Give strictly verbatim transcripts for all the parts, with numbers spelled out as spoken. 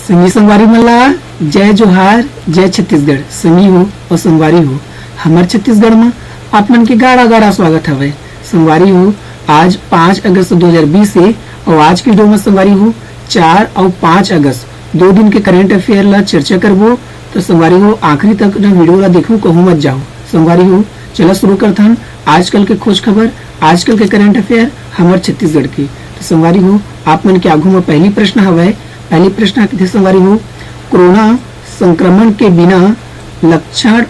संगी संगवारी मन ला जय जोहार, जय छत्तीसगढ़। संगी हो और संगवारी हो, हमर छत्तीसगढ़ म आप मन के गाड़ा गाड़ा स्वागत हवय। संगवारी हो, आज पाँच अगस्त दो हज़ार बीस हे और आज के वीडियो म संगवारी हो, चार और पाँच अगस्त दो दिन के करंट अफेयर ला चर्चा करबो। तो संगवारी हो, आखिरी तक न वीडियो ला देखू, कहूँ मत जाहू। संगवारी हो, चला शुरू करथन आजकल के खोज खबर, आजकल के करंट अफेयर हमर छत्तीसगढ़ के। तो संगवारी हो, आप मन के आगू म पहली प्रश्न हवय। पहली प्रश्न कथे संगवारी हो, कोरोना संक्रमण के बिना लक्षण,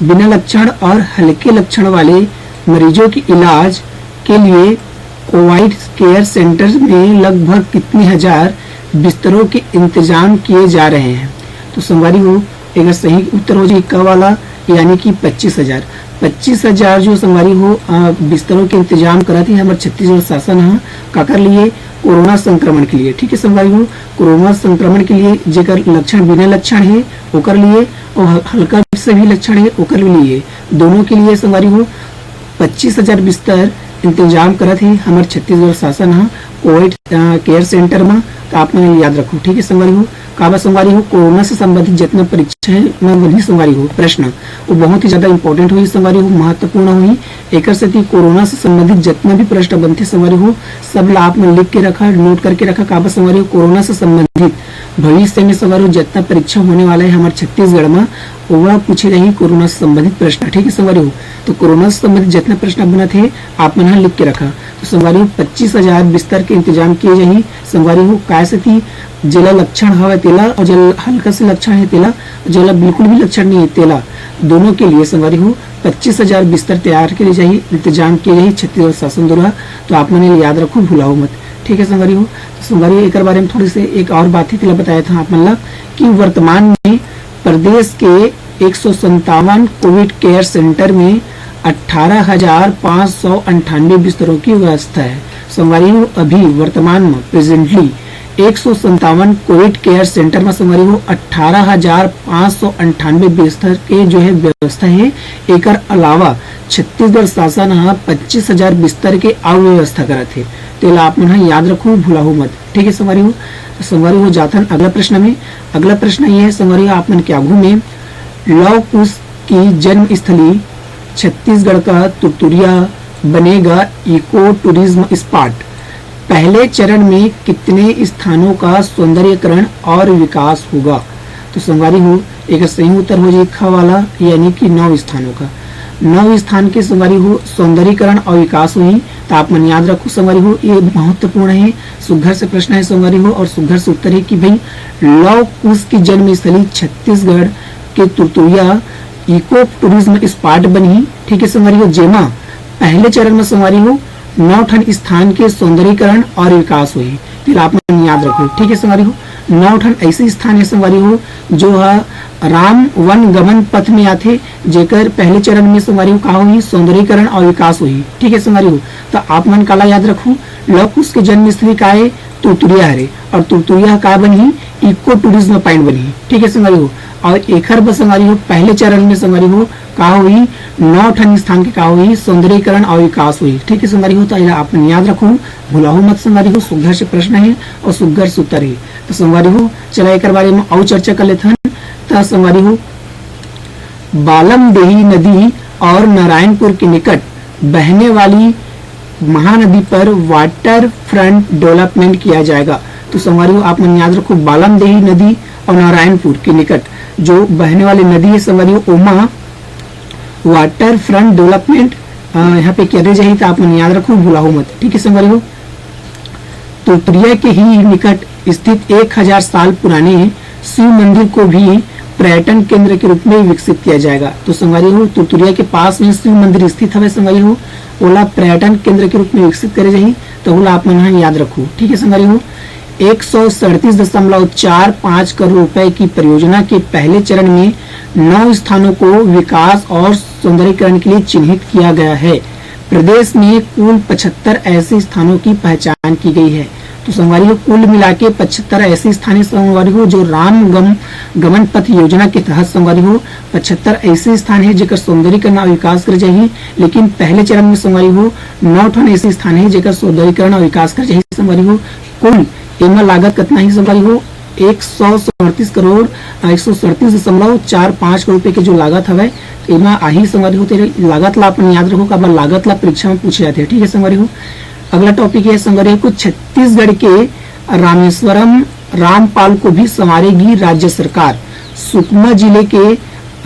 बिना लक्षण और हल्के लक्षण वाले मरीजों के इलाज के लिए कोविड केयर सेंटर में लगभग कितने हजार बिस्तरों के इंतजाम किए जा रहे हैं? तो संगवारी हो, एकर सही उत्तर हो जाही क वाला, यानी कि पच्चीस हजार। पच्चीस हजार जो संगवारी हो, अ, बिस्तरों के इंतजाम करत हे हमर छत्तीसगढ़ शासन ह। काकर लिए? कोरोना संक्रमण के लिए। ठीक है संगवारी हो, कोरोना संक्रमण के लिए जेकर लक्षण, बिना लक्षण हे ओकर लिए और ह-, हल्का से भी लक्षण हे ओकर लिए, दोनों के लिए संगवारी हो पच्चीस हजार बिस्तर इंतजाम करत हे हमर छत्तीसगढ़ शासन ह कोविड, अ, केयर सेंटर म। तो आप मन याद रखो, ठीक है संगवारी हो। काबर संगवारी हो, कोरोना से संबंधित जितना परीक्षा है, मैं वही संगवारी हो प्रश्न, वो बहुत ही ज्यादा इंपॉर्टेंट होही संगवारी हो, महत्वपूर्ण होही। एकर सेती कोरोना से संबंधित जितना भी प्रश्न बनथे संगवारी हो, सब ला आप मन लिख के रखा, नोट करके रखा। काबर संगवारी हो, कोरोना से संबंधित भविष्य में संगवारी हो जितना परीक्षा होने वाला है हमर छत्तीसगढ़ म, ओमा पूछे जाही कोरोना से संबंधित प्रश्न। ठीक है संगवारी हो, तो कोरोना से संबंधित जितना प्रश्न बनत हे, आप मन ह लिख के रखा। तो संगवारी हो, पच्चीस हजार बिस्तर के इंतजाम किए जाही संगवारी हो। काय सेती? जेला लक्षण हवय तेला और जेला हल्का से लक्षण है तेला, जेला बिल्कुल भी लक्षण नहीं है तेला, दोनों के लिए संगवारी हो पच्चीस हजार बिस्तर तैयार किए जाही, इंतजाम किए जाही छत्तीसगढ़ शासन द्वारा। तो आप मन ये याद रखो, भुलाओ मत। ठीक है संगवारी हो, तो संगवारी हो, एकर बारे में थोड़ी से एक और बात ही तेला बताया था आप मन ला कि वर्तमान में प्रदेश के एक सौ संतावन कोविड केयर सेंटर में अठारह हजार पाँच सौ अंठानवे बिस्तरों की व्यवस्था है। संगवारी हो, अभी वर्तमान में प्रेजेंटली एक सौ संतावन कोविड केयर सेंटर में संगवारी हो अठारह हजार पाँच सौ अंठानवे बिस्तर के जो है व्यवस्था है। एकर अलावा छत्तीसगढ़ शासन ह पच्चीस हजार बिस्तर के अउ व्यवस्था करत हे, तेला आप मन ह याद रखू, भुलाहू मत। ठीक है संगवारी हो, तो संगवारी हो जाथन अगला प्रश्न में। अगला प्रश्न ये है संगवारी हो, आप मन के आगू में लव कुश की जन्मस्थली छत्तीसगढ़ का तुरतुरिया बनेगा इको टूरिज्म स्पॉट। पहले चरण में कितने स्थानों का सौंदर्यीकरण और विकास होगा? तो संगवारी हो, एक सही उत्तर हो जाए ख वाला, यानी कि नौ स्थानों का। नौ स्थान के संगवारी हो सौंदर्यीकरण और विकास होही। तो आप मन याद रखो संगवारी हो, ये महत्वपूर्ण है, सुघर से प्रश्न है संगवारी हो, और सुघर से उत्तर है कि भाई लव कुश की जन्मस्थली छत्तीसगढ़ के तुरतुरिया इको टूरिज्म स्पॉट बनही। ठीक है संगवारी हो, जेमा पहले चरण में संगवारी हो नौ ठन स्थान के सौंदर्यीकरण और विकास होही, तेला आप मन याद रखो। ठीक है संगवारी हो, नौ ठन ऐसे स्थान है संगवारी हो जो ह राम वन गमन पथ में आथे, जेकर पहले चरण में संगवारी हो का होही, सौंदर्यीकरण और विकास होही। ठीक है संगवारी हो, तो आप मन काला याद रखो, लव कुश के जन्मस्थली का है, तुरतुरिया हरे, और तुरतुरिया का बनही, इको टूरिज्म पॉइंट बनही। ठीक है संगवारी हो, और एखर बर संगवारी हो पहले चरण में संगवारी हो का होही, नौ ठन स्थान के का होही, सौंदर्यीकरण और विकास होही। ठीक है संगवारी हो, तो एला आप मन याद रखो, भुलाहू मत संगवारी हो, सुघर से प्रश्न है और सुघर से उत्तर है। तो संगवारी हो, चला एकर बारे में अउ चर्चा कर लेथन। तो संगवारी हो, बालमदेही नदी और नारायणपुर के निकट बहने वाली महानदी पर वाटर फ्रंट डेवलपमेंट किया जाएगा। तो संगवारी हो, आप मन याद रखो, बालमदेही नदी और नारायणपुर के निकट जो बहने वाली नदी है संगवारी हो, ओमा वाटर फ्रंट डेवलपमेंट यहाँ पे करे जाही, तो आप मन याद रखो, भुलाहू मत। ठीक है संगवारी हो, तुरतुरिया के ही निकट स्थित एक हजार साल पुराने शिव मंदिर को भी पर्यटन केंद्र के रूप में विकसित किया जाएगा। तो संगवारी हो, तुरतुरिया के पास में शिव मंदिर स्थित हवे संगवारी हो, ओला पर्यटन केंद्र के रूप में विकसित करे जाही, तो ओला आप मन ह याद रखो। ठीक है संगवारी हो, एक सौ सैंतीस दशमलव चार पाँच करोड़ रुपए की परियोजना के पहले चरण में नौ स्थानों को विकास और सौंदर्यीकरण के लिए चिन्हित किया गया है। प्रदेश में कुल पचहत्तर ऐसे स्थानों की पहचान की गई है। तो संगवारी हो, कुल मिला के पचहत्तर ऐसे स्थान है संगवारी हो, जो राम गम, गमन पथ योजना के तहत संगवारी हो पचहत्तर ऐसे स्थान है जेकर सौंदर्यीकरण और विकास करे जाही। लेकिन पहले चरण में संगवारी हो नौ ठन ऐसे स्थान है जेकर सौंदर्यीकरण और विकास करे जाही संगवारी हो। कुल एमा लागत कतना ही संगवारी हो, एक सौ सड़तीस करोड़, एक सौ सड़तीस दशमलव चार पाँच करोड़ रुपए के जो लागत हवय, एमा आही संगवारी हो। तेरे लागत ला अपन याद रखो, काबर लागत ला परीक्षा में पूछे जाथे। ठीक है संगवारी हो, अगला टॉपिक है संगवारी हो, छत्तीसगढ़ के रामेश्वरम रामपाल को भी संवारेगी राज्य सरकार, सुकमा जिले के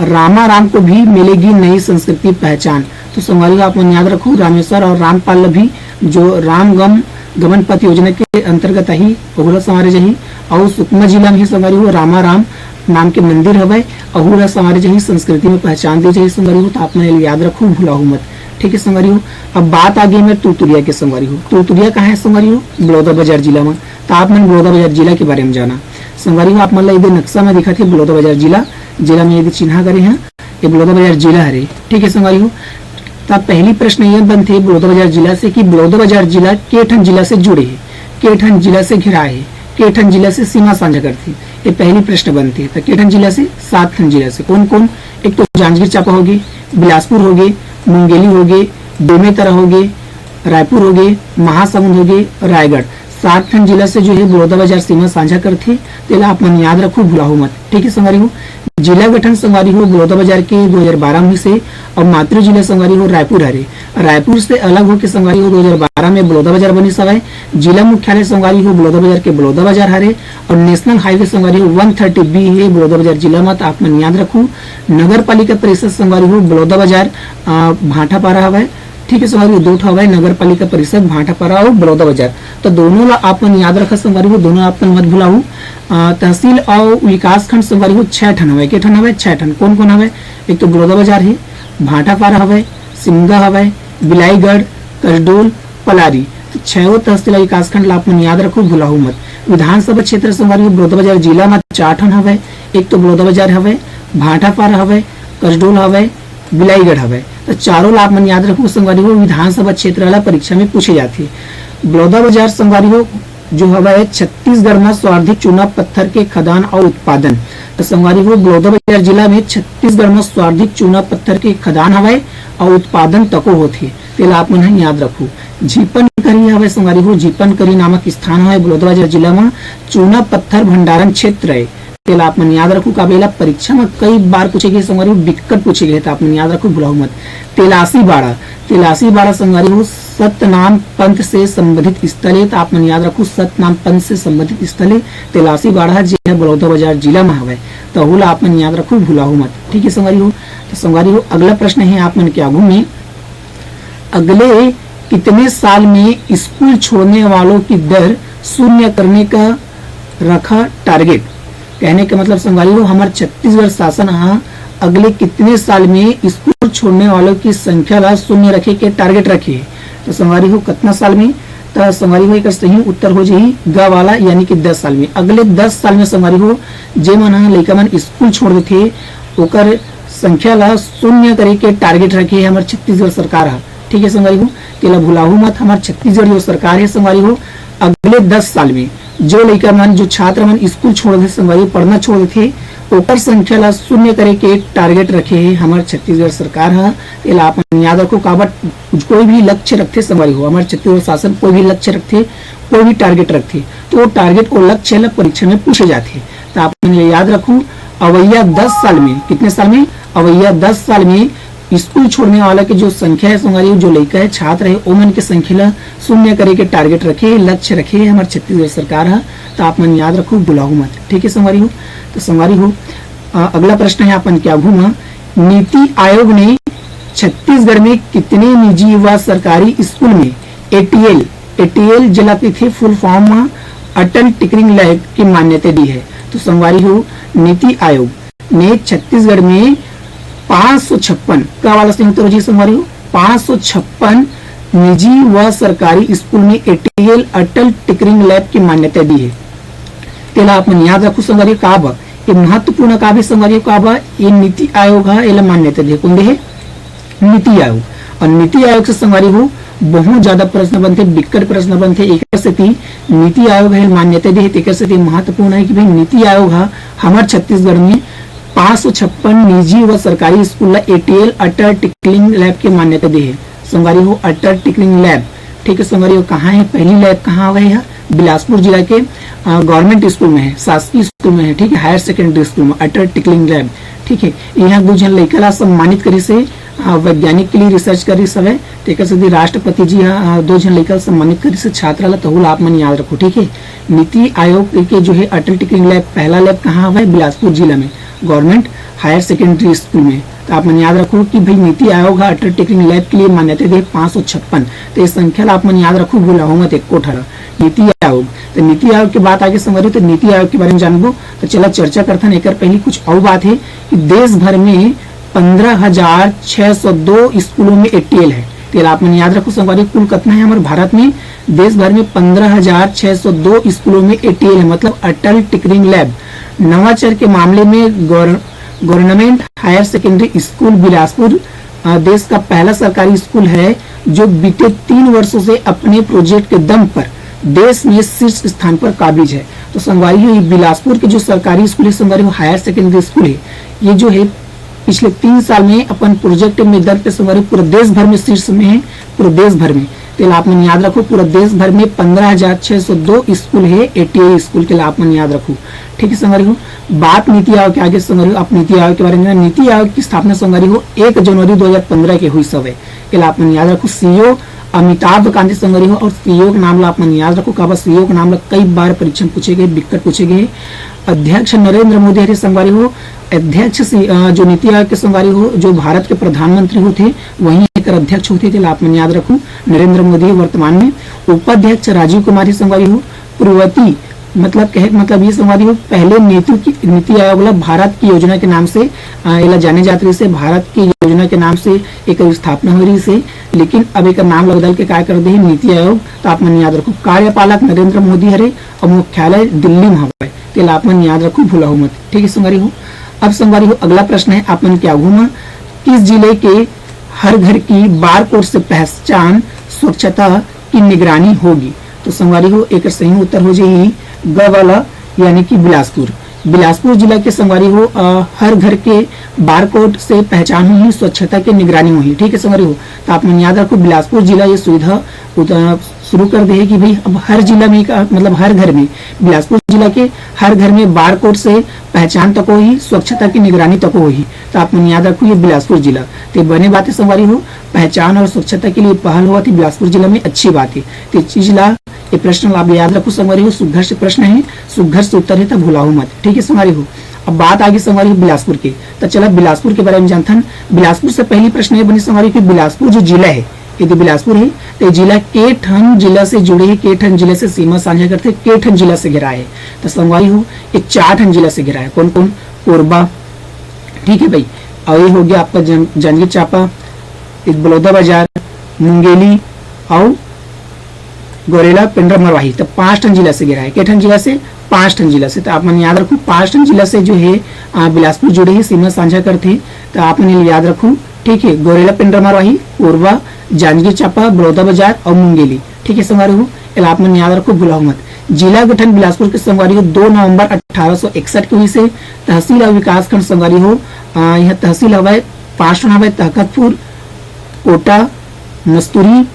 रामाराम को भी मिलेगी नई संस्कृति पहचान। तो संगवारी हो, आप मन याद रखो, रामेश्वर और रामपाल भी जो राम गम गमन पथ योजना के अंतर्गत आही, ओहू ला संवारे जाही। और सुकमा जिला में ही संगवारी हो, रामाराम नाम के मंदिर हवय, ओहू ला संवारे जाही, संस्कृति में पहचान दी जाही संगवारी हो। तो आप मन एला याद रखो, भुलाहू मत। ठीक है संगवारी हो, अब बात आ गई मैं तुरतुरिया के संगवारी हो। तुरतुरिया कहाँ है संगवारी हो? बलौदाबाजार जिला में। तो आप मन बलौदाबाजार जिला के बारे में जाना संगवारी हो। आप मन ला एदे नक्शा में दिखत हे बलौदाबाजार जिला, जिला में एदे चिन्हा करे हैं, ये बलौदाबाजार जिला हरे। ठीक है संगवारी हो, तब पहली प्रश्न ये बनथे बलौदाबाजार जिला से कि बलौदाबाजार जिला के ठन जिला से जुड़े हे, के ठन जिला से घिराए हे, के ठन जिला से सीमा साझा करथे। ये पहली प्रश्न बनथे। तो के ठन जिला से? सात ठन जिला से। कौन कौन? एक तो जांजगीर चांपा होगे, बिलासपुर होगे, मुंगेली होगे, बेमेतरा होगे, रायपुर होगे, महासमुंद होगे, रायगढ़। सात ठन जिला से जो है बलौदाबाजार सीमा साझा करथे, तेला आप मन याद रखो, भुलाहू मत। ठीक है संगवारी हो, जिला गठन संगवारी हो बलौदाबाजार के दो हज़ार बारह में से, और मातृ जिला संगवारी हो रायपुर हरे। रायपुर से अलग होके संगवारी हो दो हज़ार बारह में बलौदाबाजार बनिस हवय। जिला मुख्यालय संगवारी हो बलौदाबाजार के बलौदाबाजार हरे, और नेशनल हाईवे संगवारी हो वन थर्टी बी हे बलौदाबाजार जिला में। तो आप मन याद रखो, नगर पालिका परिषद संगवारी हो बलौदाबाजार, अ, भाटापारा हवय। ठीक है संगवारी हो, दो ठो हवय, नगर पालिका परिषद भाटापारा और बलौदाबाजार। तो दोनों ला आप मन याद रखा संगवारी हो, दोनों आप मन मत भुलाहू। अ, तहसील और विकास खंड संगवारी हो छह ठन हवय। के ठन हवय? छह ठन। कौन कौन हवय? एक तो बलौदाबाजार हे, भाटापारा हवय, सिमगा हवय, बिलाईगढ़, कसडोल, पलारी। तो छहो तहसील और विकास खंड ला आप मन याद रखो, भुलाहू मत। विधानसभा क्षेत्र संगवारी हो बलौदाबाजार जिला में चार ठन हवय। एक तो बलौदाबाजार हवय, भाटापारा हवय, कसडोल हवय, बिलाईगढ़ हवय। तो चारों ला आप मन याद रखो संगवारी हो, विधानसभा क्षेत्र वाला परीक्षा में पूछे जाथे। बलौदाबाजार संगवारी हो जो हवय छत्तीसगढ़ में सर्वाधिक चूना पत्थर के खदान और उत्पादन। तो संगवारी हो बलौदाबाजार जिला में छत्तीसगढ़ में सर्वाधिक चूना पत्थर के खदान हवय और उत्पादन तको होथे, तेला आप मन ह याद रखो। झीपन करी हवय संगवारी हो, झीपन करी नामक स्थान हवय बलौदाबाजार जिला में चूना पत्थर भंडारण क्षेत्र है। तेला आप मन याद रखो, काबर एला परीक्षा में कई बार पूछे गए संगवारी हो, बिक्कट पूछे गए, तो आप मन याद रखो, भुलाहू मत। तेलासी बाड़ा, तेलासी बाड़ा संगवारी हो सतनाम पंथ से संबंधित स्थल है, तो आप मन याद रखो सतनाम पंथ से संबंधित स्थल है तेलासी बाड़ा, जे है बलौदाबाजार जिला में हवय, तो ओला आप मन याद रखो, भुलाहू मत। ठीक है संगवारी हो, तो संगवारी हो अगला प्रश्न है आप मन के आगू में, अगले कितने साल में स्कूल छोड़ने वालों की दर शून्य करने का रखा टारगेट? कहने का मतलब संगवारी हो, हमार छत्तीसगढ़ शासन हा अगले कितने साल में स्कूल छोड़ने वालों की संख्या ला शून्य रखे के टारगेट रखे हे। तो संगवारी हो, कितना साल में? तो संगवारी हो, एक सही उत्तर हो जाही ग वाला, यानी कि दस साल में। अगले दस साल में संगवारी हो, जे मन हा लइका मन स्कूल छोड़ देथे, ओकर संख्या ला शून्य करे के टारगेट रखे हे हमर छत्तीसगढ़ सरकार हा। ठीक है संगवारी हो, तेला भुलाहू मत, हमर छत्तीसगढ़ जो सरकार है संगवारी हो, अगले दस साल में जो लइका मन, जो छात्र मन स्कूल छोड़ देथे संगवारी हो, पढ़ना छोड़ देथे, ओकर संख्या ला शून्य करे के टारगेट रखे हे हमर छत्तीसगढ़ सरकार हा। तेला आप मन याद रखो, काबर कोई भी लक्ष्य रखथे संगवारी हो, हमर छत्तीसगढ़ शासन कोई भी लक्ष्य रखथे, कोई भी टारगेट रखथे, तो वो टारगेट, वो लक्ष्य ला परीक्षा में पूछे जाथे। तो आप मन ये याद रखो, अवैया दस साल में, कितने साल में? अवैया दस साल में स्कूल छोड़ने वाला के जो संख्या है संगवारी हो, जो लइका है, छात्र है, ओमन के संख्या ला शून्य करे के टारगेट रखे, लक्ष्य रखे हमर छत्तीसगढ़ सरकार हा। तो आप मन याद रखो, भुलाहू मत। ठीक है संगवारी हो, तो संगवारी हो, अ, अगला प्रश्न है आप मन के आगू में, नीति आयोग ने छत्तीसगढ़ में कितने निजी व सरकारी स्कूल में एटीएल, एटीएल जेला कहिथे फुल फॉर्म में अटल टिकरिंग लैब की मान्यता दी है? तो संगवारी हो, नीति आयोग ने छत्तीसगढ़ में पाँच सौ छप्पन, का वाला सही उत्तर हो जी संगवारी हो, पाँच सौ छप्पन निजी व सरकारी स्कूल में एटीएल अटल टिकरिंग लैब की मान्यता दी है। तेला आप मन याद रखो संगवारी हो, का बा ये महत्वपूर्ण, का भी संगवारी हो, का बा ये नीति आयोग हा एला मान्यता दे, कौन दे है? नीति आयोग। और नीति आयोग से संगवारी हो बहुत ज्यादा प्रश्न बनथे, बिकट प्रश्न बनथे। एक सेती नीति आयोग है मान्यता दे, तेकर सेती महत्वपूर्ण है कि भाई नीति आयोग हा हमार छत्तीसगढ़ में पाँच सौ छप्पन निजी व सरकारी स्कूल ला एटीएल अटल टिकरिंग लैब के मान्यता दे है। संगवारी हो, अटल टिकरिंग लैब ठीक है संगवारी हो, कहाँ है पहली लैब, कहाँ हवय? यह बिलासपुर जिला के गवर्नमेंट स्कूल में है, शासकीय स्कूल में है, ठीक है, हायर सेकेंडरी स्कूल में, अटल टिकरिंग लैब। ठीक है, यहाँ दो झन लइका ला सम्मानित करिस हे, अ, वैज्ञानिक के लिए रिसर्च करिस हवय, तेकर सेती राष्ट्रपति जी ह, अ, दो झन लइका ला सम्मानित करिस हे, छात्रा ला, तहू ला आप मन याद रखो। ठीक है, नीति आयोग के जो है अटल टिकरिंग लैब, पहला लैब कहाँ हवय? बिलासपुर जिला में, गवर्नमेंट हायर सेकेंडरी स्कूल में। तो आप मन याद रखो कि भाई नीति आयोग ह अटल टिकरिंग लैब के लिए मान्यता दे पाँच सौ छप्पन, तो ये संख्या ला आप मन याद रखो, भुलाओ मत एको ठा ला। नीति आयोग, तो नीति आयोग के बात आगे संगवारी हो, तो नीति आयोग के बारे में जानबो। तो चला चर्चा करथन, एकर पहली कुछ और बात है कि देश भर में पंद्रह हजार छह सौ दो स्कूलों में एटीएल है। तेला आप मन याद रखो संगवारी, कुल कतना है हमारे भारत में? देश भर में पंद्रह हजार छह सौ दो स्कूलों में एटीएल है, मतलब अटल टिकरिंग लैब। नवाचार के मामले में गौर-, government higher secondary school Bilaspur, अ, देश का पहला सरकारी स्कूल है जो बीते तीन वर्षों से अपने प्रोजेक्ट के दम पर देश में शीर्ष स्थान पर काबिज है। तो संगवारी हो, ये बिलासपुर के जो सरकारी स्कूल है संगवारी हो, हायर सेकेंडरी स्कूल है, ये जो है पिछले तीन साल में अपन प्रोजेक्ट में दम पे संगवारी हो पूरा देश भर में शीर्ष में है, पूरा देश भर में। तेला आप मन याद रखो, पूरा देश भर में पंद्रह हजार छह सौ दो स्कूल है, एटीएल स्कूल, तेला आप मन याद रखो। ठीक है संगवारी हो, बात नीति आयोग के आगे संगवारी हो, आप नीति आयोग के बारे में जाना। नीति आयोग की स्थापना संगवारी हो एक जनवरी दो हजार पंद्रह के हुई सवे, तेला आप मन याद रखो। सीईओ अमिताभ कांत संगवारी हो, और सीईओ के नाम ला आप मन याद रखो, काबर सीईओ के नाम ला कई बार परीक्षा में पूछे गए, बिकट पूछे गए। अध्यक्ष नरेंद्र मोदी हरे संगवारी हो, अध्यक्ष सी-, अ, जो नीति आयोग के संगवारी हो, जो भारत के प्रधानमंत्री होथे, वही एकर अध्यक्ष होथे, तेला आप मन याद रखो। नरेंद्र मोदी वर्तमान में, उपाध्यक्ष राजीव कुमार ही संगवारी हो, पूर्ववर्ती, मतलब कहे के मतलब ये संगवारी हो, पहले नीति की, नीति आयोग ला भारत की योजना के नाम से, अ, एला जाने जात रहिस हे, भारत की योजना के नाम से एकर स्थापना हो रहिस हे, लेकिन अब एकर नाम ला बदल के काय कर दे हे, नीति आयोग। तो आप मन याद रखो, कार्यपालक नरेंद्र मोदी हरे और मुख्यालय दिल्ली में हवय, तेला आप मन याद रखो, भुलाहू मत। ठीक है संगवारी हो, अब संगवारी हो अगला प्रश्न है आप मन के आगू में, किस जिले के हर घर की बारकोड से पहचान स्वच्छता की निगरानी होगी? तो संगवारी हो एकर सही उत्तर हो जाही ग वाला, यानी कि बिलासपुर। बिलासपुर जिला के संगवारी हो, अ, हर घर के बारकोड से पहचान होही, स्वच्छता के निगरानी होही। ठीक है संगवारी हो, तो आप मन याद रखो बिलासपुर जिला ये सुविधा उत-, अ, शुरू कर दे हे कि भाई अब हर जिला में का, मतलब हर घर में, बिलासपुर जिला के हर घर में बारकोड से पहचान तको होही, स्वच्छता की निगरानी तको होही। तो आप मन याद रखो ये बिलासपुर जिला। तो बने बात है संगवारी हो, पहचान और स्वच्छता के लिए पहल होवत हे बिलासपुर जिला में, अच्छी बात है। तो ये चीज ला, ये प्रश्न ला आप याद रखो संगवारी हो, सुघर से प्रश्न है, सुघर से उत्तर है, तब भुलाहू मत। ठीक है संगवारी हो, अब बात आगे संगवारी हो बिलासपुर के, तो चला बिलासपुर के बारे में जानथन। बिलासपुर से पहली प्रश्न ये बनी संगवारी हो कि बिलासपुर जो जिला है, ये तो बिलासपुर है, तो ये जिला के ठन जिला से जुड़े है, के ठन जिला से सीमा साझा करथे, के ठन जिला से घिरा है? तो संगवारी हो, ये चार ठन जिला से घिरा है। कौन कौन? कोरबा, ठीक है भाई, और ये हो गया आपका जन-, जांजगीर चांपा, एक बलौदाबाजार, मुंगेली और गौरेला, पेंड्रा मरवाही, तो पांच ठन जिला से घिरा है। के ठन जिला से? पांच ठन जिला से। तो आप मन याद रखो, पांच ठन जिला से जो है, आ, बिलासपुर जुड़े है, सीमा साझा करथे। तो आप मन ये याद रखो, ठीक है, गौरेला, पेंड्रा मरवाही, कोरबा, जांजगीर चांपा, बलौदाबाजार और मुंगेली। ठीक है संगवारी हो, एला आप मन याद रखो, भुलाओ मत। जिला गठन बिलासपुर के संगवारी हो दो नवंबर अठारह सौ इकसठ के हुई से। तहसील और विकासखंड संगवारी हो, आ, यह तहसील हवय पांच ठन हवय, तखतपुर, कोटा, मस्तूरी,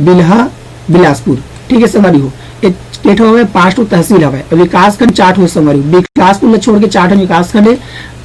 बिल्हा, बिलासपुर। ठीक है संगवारी हो, ये के ठो हवय, पांच ठो तहसील हवय, विकासखंड चार ठो संगवारी हो। बिलासपुर ला छोड़ के चार ठो विकासखंड है,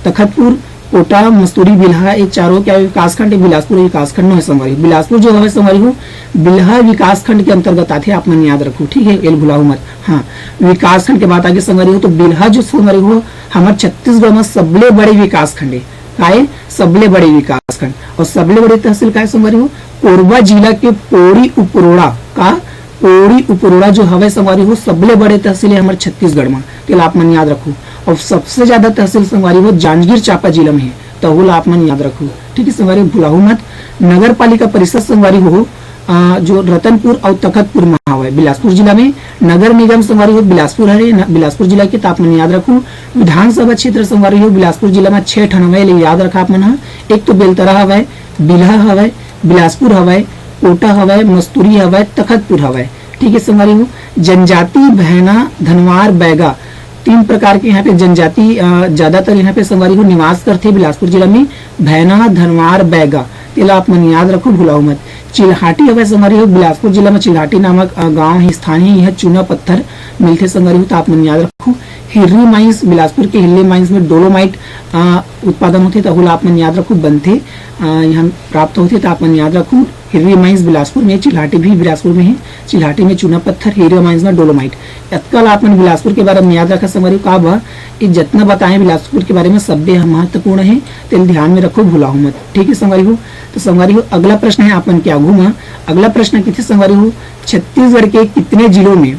तखतपुर, कोटा, मस्तूरी, बिल्हा, ये चारों क्या विकासखंड है? बिलासपुर विकासखंड में है संगवारी हो। बिलासपुर जो हवय संगवारी हो, बिल्हा विकासखंड के अंतर्गत आथे, आप मन याद रखो, ठीक है, एल भुलाओ मत। हाँ, विकासखंड के बात आगे संगवारी हो, तो बिल्हा जो संगवारी हो, हमर छत्तीसगढ़ में सबले बड़े विकासखंड है। काय? सबले बड़े विकासखंड। और सबले बड़े तहसील काय संगवारी हो? कोरबा जिला के पौड़ी उपरोड़ा का, पौड़ी उपरोड़ा जो हवय संगवारी हो, सबले बड़े तहसील है हमर छत्तीसगढ़ में, तेला आप मन याद रखो। और सबसे ज्यादा तहसील संगवारी हो जांजगीर चांपा जिला में है, तहू ला आप मन याद रखो, ठीक है संगवारी हो, भुलाहू मत। नगर पालिका परिषद संगवारी हो, अ, जो रतनपुर और तखतपुर में हवय बिलासपुर जिला में। नगर निगम संगवारी हो बिलासपुर हरे, न-, बिलासपुर जिला के, त आप मन याद रखो। विधानसभा क्षेत्र संगवारी हो बिलासपुर जिला में छह ठन हवय, ले याद रखा आप मन ह। एक तो बेलतरा हवय, बिल्हा हवय, बिलासपुर हवय, कोटा हवय, मस्तूरी हवय, तखतपुर हवय। ठीक है संगवारी हो, जनजाति भैना, धनवार, बैगा, तीन प्रकार के यहाँ पे जनजाति, अ, ज्यादातर यहाँ पे संगवारी हो निवास करथे बिलासपुर जिला में। भैना, धनवार, बैगा, तेला आप मन याद रखो, भुलाहू मत। चिल्हाटी हवय संगवारी हो, बिलासपुर जिला में चिल्हाटी नामक, अ, गांव हे, स्थान हे, यह चूना पत्थर मिलथे संगवारी हो, त आप मन याद रखो। हिर्री माइंस, बिलासपुर के हिर्री माइंस में डोलोमाइट, अ, उत्पादन होथे, त ओला आप मन याद रखो, बनथे, अ, यहाँ प्राप्त होथे, त आप मन याद रखो। हिर्री माइंस बिलासपुर में, चिल्हाटी भी बिलासपुर में हे। चिल्हाटी में चूना पत्थर, हिर्री माइंस में डोलोमाइट। अतका ला आप मन बिलासपुर के बारे में याद रखा संगवारी हो। का बा, ये जतना बताए बिलासपुर के बारे में, सब्बे ह महत्वपूर्ण हे, तेल ध्यान में रखो, भुलाहू मत। ठीक है संगवारी हो, तो संगवारी हो, अगला प्रश्न है आप मन के आगू में। अगला प्रश्न किथे संगवारी हो, छत्तीसगढ़ के कितने जिलों में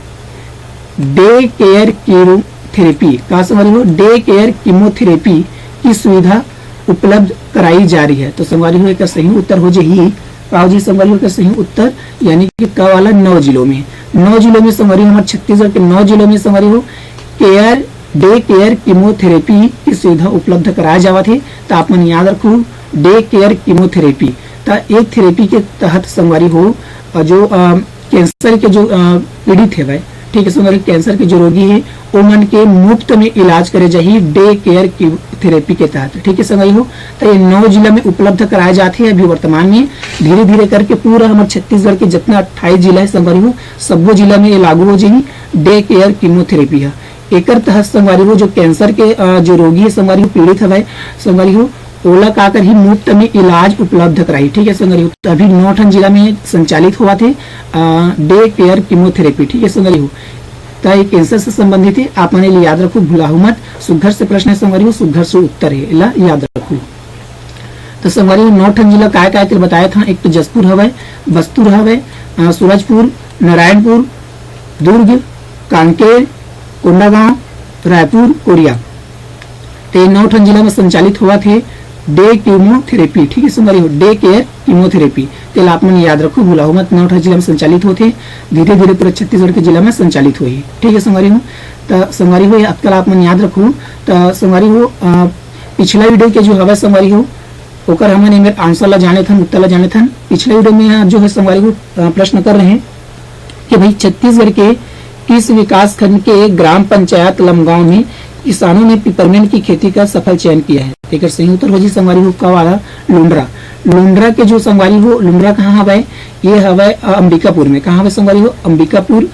डे केयर कीमोथेरेपी, का संगवारी हो, डे केयर कीमोथेरेपी की सुविधा उपलब्ध कराई जा रही है? तो संगवारी हो, एकर सही उत्तर हो जही, का हो जही संगवारी हो, एकर सही उत्तर यानी कि क वाला नौ जिलों में, नौ जिलों में संगवारी हो, हमारे छत्तीसगढ़ के नौ जिलों में संगवारी हो, केयर, डे केयर कीमोथेरेपी की सुविधा उपलब्ध कराए जावत हे। तो आप मन याद रखो, डे केयर कीमोथेरेपी, तो एक थेरेपी के तहत संगवारी हो, अ, जो, अ, कैंसर के जो, अ, पीड़ित हेवय, ठीक है संगवारी, कैंसर के जो रोगी हे, ओमन के मुफ्त में इलाज करे जाही डे केयर कीमोथेरेपी के तहत। ठीक है संगवारी हो, तो ये नौ जिला में उपलब्ध कराए जात हे। अभी वर्तमान में धीरे धीरे करके पूरा हमर छत्तीसगढ़ के जितना अट्ठाईस जिला है संगवारी हो, सब्बो जिला में ये लागू हो जाही डे केयर कीमोथेरेपी ह। एकर तहत संगवारी हो, जो कैंसर के, अ, जो रोगी हे संगवारी हो, पीड़ित हवय संगवारी हो, ओला का करही, मुफ्त में इलाज उपलब्ध कराही। ठीक है संगवारी हो, तो अभी नौ ठन जिला में संचालित होवत हे, अ, डे केयर कीमोथेरेपी। ठीक है संगवारी हो, तो ये कैंसर से संबंधित हे, आप मन ये याद रखो, भुलाहू मत। सुघर से प्रश्न है संगवारी हो, सुघर से उत्तर है, एला याद रखो। तो संगवारी हो, नौ ठन जिला काय काय तेल बताए था, एक तो जशपुर हवय, बस्तर हवय, अ, सूरजपुर, नारायणपुर, दुर्ग, कांकेर, कोंडागांव, रायपुर, कोरिया। ते नौ ठन जिला में संचालित होवत हे डे कीमोथेरेपी। ठीक है संगवारी हो, डे केयर कीमोथेरेपी, तेला आप मन याद रखो, भुलाहू मत। नौ ठन जिला में संचालित होथे, धीरे धीरे पूरा छत्तीसगढ़ के जिला में संचालित होही। ठीक है संगवारी हो, त संगवारी हो, ये अतका ला आप मन याद रखो। त संगवारी हो, अ, पिछला वीडियो के जो हवय संगवारी हो, ओकर हमन एमेर आंसर ला जाने थन, उत्तर ला जाने थन। पिछले वीडियो में जो है संगवारी हो, अ, प्रश्न कर रहे हैं कि भाई छत्तीसगढ़ के किस विकास खंड के ग्राम पंचायत लमगांव में किसानों ने पिपरमेंट की खेती का सफल चयन किया है? एकर सही उत्तर हो जी संगवारी हो, क वाला, लुंडरा। लुंडरा के जो संगवारी हो, लुंडरा कहाँ हवय? ये हवय, अ, अंबिकापुर में। कहाँ हवय संगवारी हो? अंबिकापुर,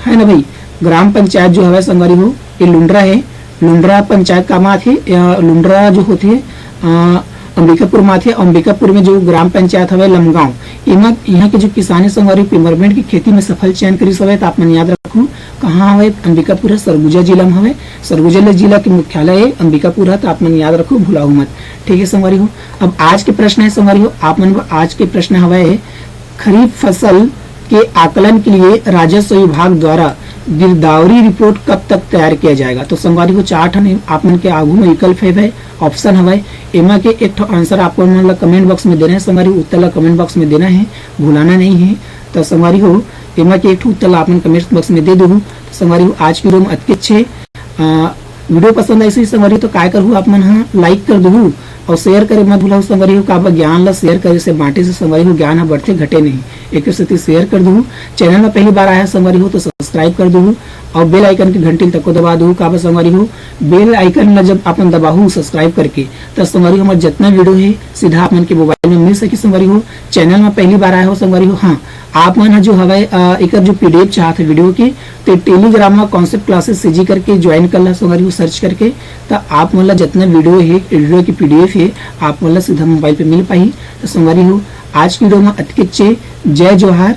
है ना भाई? ग्राम पंचायत जो हवय संगवारी हो, ये लुंडरा है। लुंडरा पंचायत का माथे, अ, लुंडरा जो होथे, अ, अंबिकापुर माथे, अंबिकापुर में जो ग्राम पंचायत हवय लमगांव, एमा, यहाँ के जो किसान हे संगवारी हो, पिपरमेंट की खेती में सफल चयन करिस हवय, त आप मन याद रखो, कहाँ हवय? अंबिकापुर है, सरगुजा जिला में हवय। सरगुजा जिला के मुख्यालय है अंबिकापुर है, त आप मन याद रखो, भुलाहू मत। ठीक है संगवारी हो, अब आज के प्रश्न है संगवारी हो, आप मन बर आज के प्रश्न हवय, खरीफ फसल के आकलन के लिए राजस्व विभाग द्वारा गिरदावरी रिपोर्ट कब तक तैयार किया जाएगा? तो संगवारी हो, चार ठन आप मन के आगू में विकल्प हवय, ऑप्शन हवय, एमा के एक ठो आंसर आप मन ला कमेंट बॉक्स में देना है संगवारी हो, उत्तर ला कमेंट बॉक्स में देना है, भुलाना नहीं है। तो संगवारी हो, एमा के एक ठो उत्तर ला आप मन कमेंट बॉक्स में दे देहू। तो संगवारी हो, आज की वीडियो में अतकेच हे। अ, वीडियो पसंद आइस होही संगवारी हो, तो काय करहू, आप मन ह लाइक कर देहू और शेयर करे मत भूलहू संगवारी हो। काबर ज्ञान ला शेयर करे से, बांटे से संगवारी हो, ज्ञान ह बढ़थे, घटे नहीं। एक सेती शेयर कर देहू। चैनल में पहली बार आया संगवारी हो तो सब्सक्राइब कर देहू और बेल आइकन की घंटी तको दबा देहू। काबर संगवारी हो, बेल आइकन ला जब आप मन दबाहू सब्सक्राइब करके, त संगवारी हो, हमर जितना वीडियो है सीधा आप मन के मोबाइल में मिल सकी संगवारी हो। चैनल में पहली बार आया हो संगवारी हो, हाँ, आप मन ह जो हवय, अ, एकर जो पीडीएफ चाहत है वीडियो के, तो टेलीग्राम में कॉन्सेप्ट क्लासेस सीजी करके ज्वाइन कर ला संगवारी हो, सर्च करके। तो आप मन ला जितना वीडियो है, वीडियो की पीडीएफ है, आप मन ला सीधा मोबाइल पे मिल पाही। तो संगवारी हो, आज की वीडियो में अतकेच हे। जय जोहार,